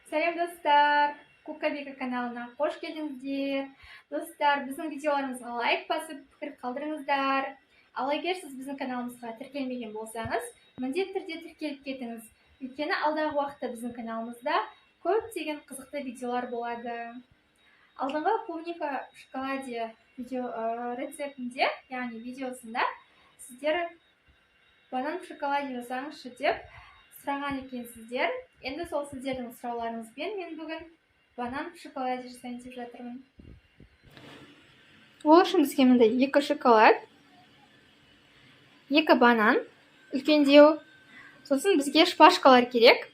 Сәлем, достар! Кукабека каналына қош келдіңіздер! Достар, біздің видеоларымызға лайк басып, пікір қалдырыңыздар. Ал егер сіз біздің каналымызға тіркелмеген болсаңыз, міндетті түрде тіркеліп кетіңіз. Өйткені алдағы уақытта біздің каналымызда көптеген қызықты видеолар болады. Алдыңғы клубника в шоколаде видео рецептінде, яғни видеосында сіздер банан в шоколаде жасаңызшы деп сұраған екенсіздер. Енді сол сіздердің сұрауларыңызбен мен бүгін банан в шоколаде жасайын деп жатырмын. Ол үшін бізге мындай 2 шоколад, 2 банан үлкендеу, сосын бізге шпажкалар керек.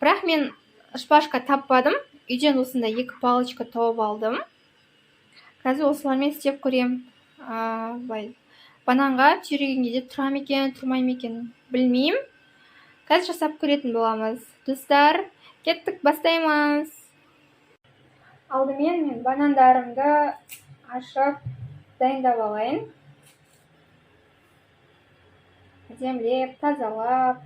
Бірақ мен шпажка таппадым. Үйден осындай 2 палочка тауып алдым. Қазір осылармен істеп көрем. Былай бананға түйреген кезде тұра ма екен, тұрмай ма екен білмеймін. Қазір жасап көретін боламыз. Достар, кеттік, бастаймыз. Алдымен мен банандарымды ашып дайындап алайын. Әдемілеп, тазалап.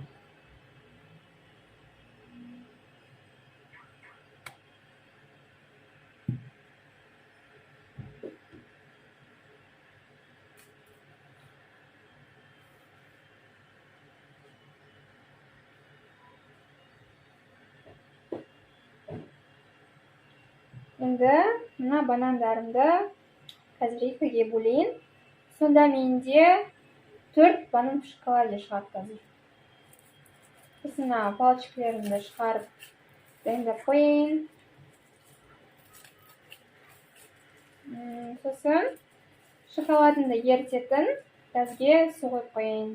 Енді мына банандарымды қазір екіге бөлейін. Сонда менде 4 банан в шоколаде шығады қазір. Сосын мына палочкаларымды шығарып дайындап қояйын. Сосын шоколадымды ерітетін газге су қойып қояйын.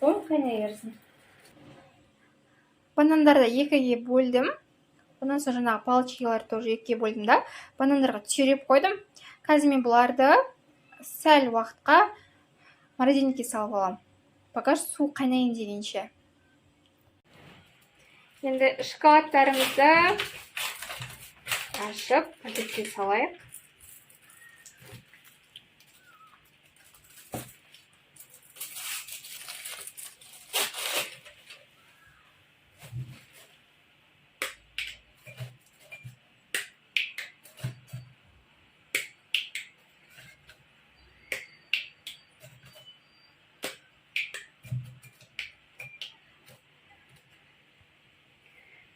Суым қайнай берсін. Банандарды екіге бөлдім. Онан соң жаңағы палочкаларды тоже екіге бөлдім да, банандарға түйреп қойдым. Қазір мен бұларды сәл уақытқа морозильникке салып аламын. Пока су қайнайын дегенше. Енді шоколадтарымызды ашып пакетке салайық.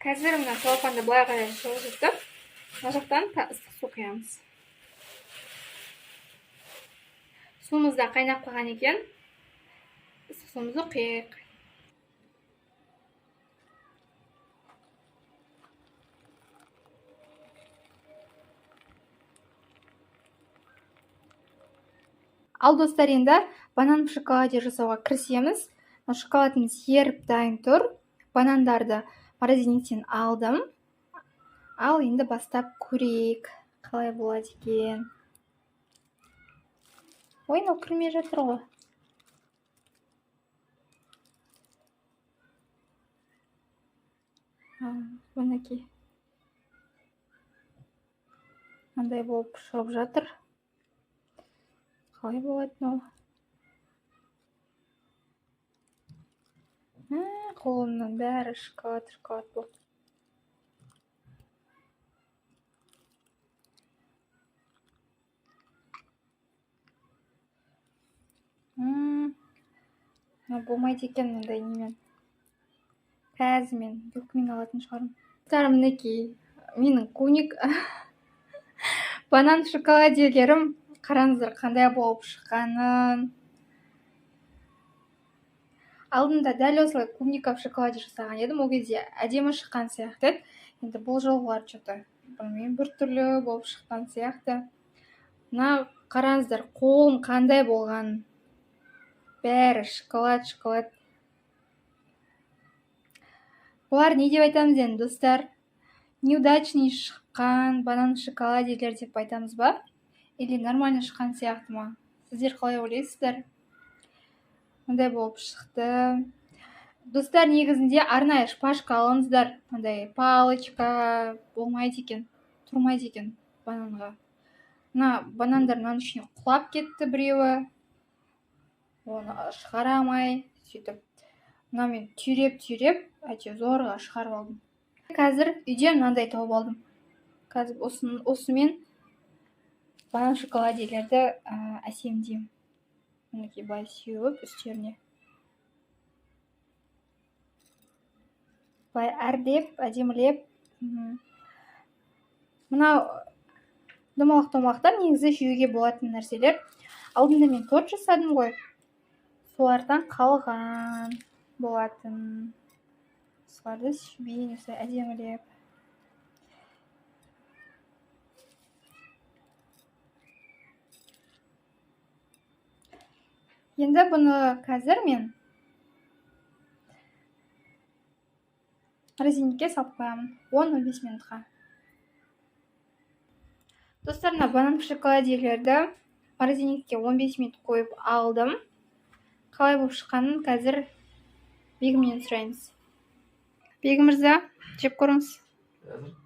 Қазір мына целлофанды былай қарай жылжытып, мына жақтан ыстық су құямыз. Суымыз да қайнап қалған екен. Ыстық суымызды құяйық. Ал достар, енді банан в шоколаде жасауға кірісеміз. Мына шоколадымыз еріп дайын тұр. Банандарды морозильниктен алдым. Ал енді бастап көрейік, қалай болады екен. Ой, мынау кірмей жатыр ғой. Мінекей. Мындай болып шығып жатыр. Қалай болады мынау? Қолымның бәрі шоколад, шоколад болып. Мынау болмайды екен мындай немен. Қазір мен вилкамен алатын шығармын. Достар, мінекей менің банан шоколаделерім, қараңыздар қандай болып шыққанын. Алдында дәл осылай клубника в шоколаде жасаған едім, ол кезде әдемі шыққан сияқты еді. Енді бұл жолғылар чё-то, білмеймін, біртүрлі болып шыққан сияқты. Мына қараңыздар, қолым қандай болғанын. Бәрі шоколад, шоколад. Бұлар не деп айтамыз енді, достар? Неудачный шыққан банан в шоколаделер деп айтамыз ба? Или нормально шыққан сияқты ма? Сіздер қалай ойлайсыздар? Мындай болып шықты. Достар, негізінде арнайы шпажка алыңыздар. Мындай палочка болмайды екен, тұрмайды екен бананға. Мына банандар мынаның ішіне құлап кетті біреуі. Оны шығара алмай, сөйтіп мына мен түйреп-түйреп, әйтеуір зорға шығарып алдым. Қазір үйден мынандай тауып алдым. Қазір осымен банан шоколаделерді әсемдеймін. Мінекей былай сеуіп үстеріне. Былай әрлеп, әдемілеп. Мынау домалақ-домалақтар негізі жеуге болатын нәрселер. Алдында мен торт жасадым ғой. Солардан қалған болатын. Соларды себейін осылай әдемілеп. Енді бұны қазір мен морозильникке салып қоямын 10-15 минутқа. Достар, мына банан шоколаделерді морозильникке 15 минут қойып алдым. Қалай болып шыққанын қазір Бегімнен сұраймыз. Бегім мырза, жеп көріңіз. Қазір.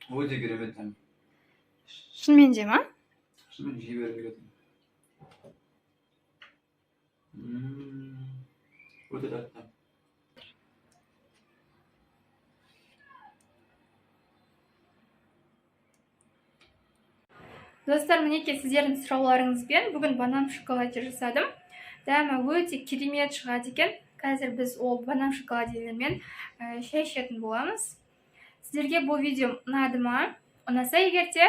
Өте керемет дәм. Шынымен де ма? Шынымен жей бергім келеді. Өте тәтті. Достар, мінекей сіздердің сұрауларыңызбен бүгін банан шоколаде жасадым. Дәмі өте керемет шығады екен. Қазір біз ол банан шоколаделермен шай ішетін боламыз. Сіздерге бұл видео ұнады ма? Ұнаса егер де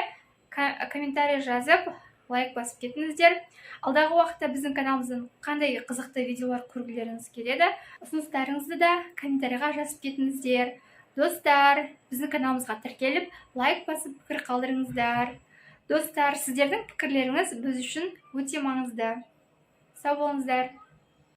комментарий жазып, лайк басып кетіңіздер. Алдағы уақытта біздің каналымыздан қандай қызықты видеолар көргілеріңіз келеді, ұсыныстарыңызды да комментарийға жазып кетіңіздер. Достар, біздің каналымызға тіркеліп, лайк басып пікір қалдырыңыздар. Достар, сіздердің пікірлеріңіз біз үшін өте маңызды. Сау болыңыздар.